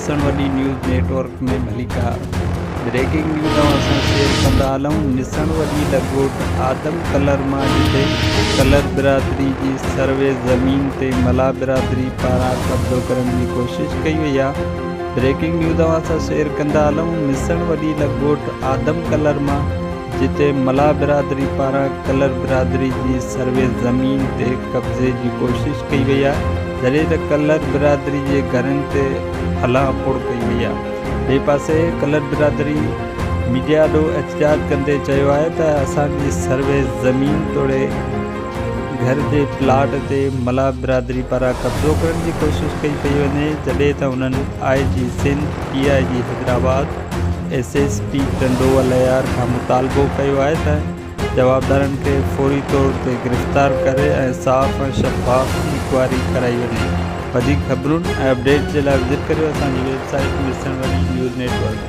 مسڻ وڏي news net work ۾ ڀليڪار breaking news اوهان سان شيئر ڪندا هلون مسڻ وڏي لڳ ڳوٺ آدم ڪلر مان جتي ڪلر برادري جي سروي زمين تي ملاح برادري پاران قبضو ڪرڻ جي ڪوشش ڪئي وئي آهي بريڪنگ نيوز اوهان سان شيئر ڪندا هلون مسڻ وڏي لڳ ڳوٺ آدم ڪلر مان جتي ملاح برادري پاران ڪلر برادري جي سروي زمين تي قبضي جي ڪوشش ڪئي وئي آهي جڏهن ته ڪلر برادري جي گهرن تي هلان ڦوڙ ڪئي وئي آهي ٻئي پاسي ڪلر برادري ميڊيا آڏو احتجاج ڪندي چيو آهي ته اسان جي سروي زمين توڙي گهر جي پلاٽ تي ملاح برادري پاران قبضو ڪرڻ جي ڪوشش ڪئي پئي وڃي جڏهن ته انهن I G Sindh D I G Hyderabad S S P Tando Allahyar کان مطالبو ڪيو آهي ته جوابدارن کي فوري طور تي گرفتار ڪري ۽ صاف ۽ شفاف انڪوائري ڪرائي وڃي. وڌيڪ خبرن ۽ اپڊيٽس جي لاء وزٽ ڪريو اسان جي ويب سائيٽ مسڻ وڏي نيوز نيٽ ورڪ.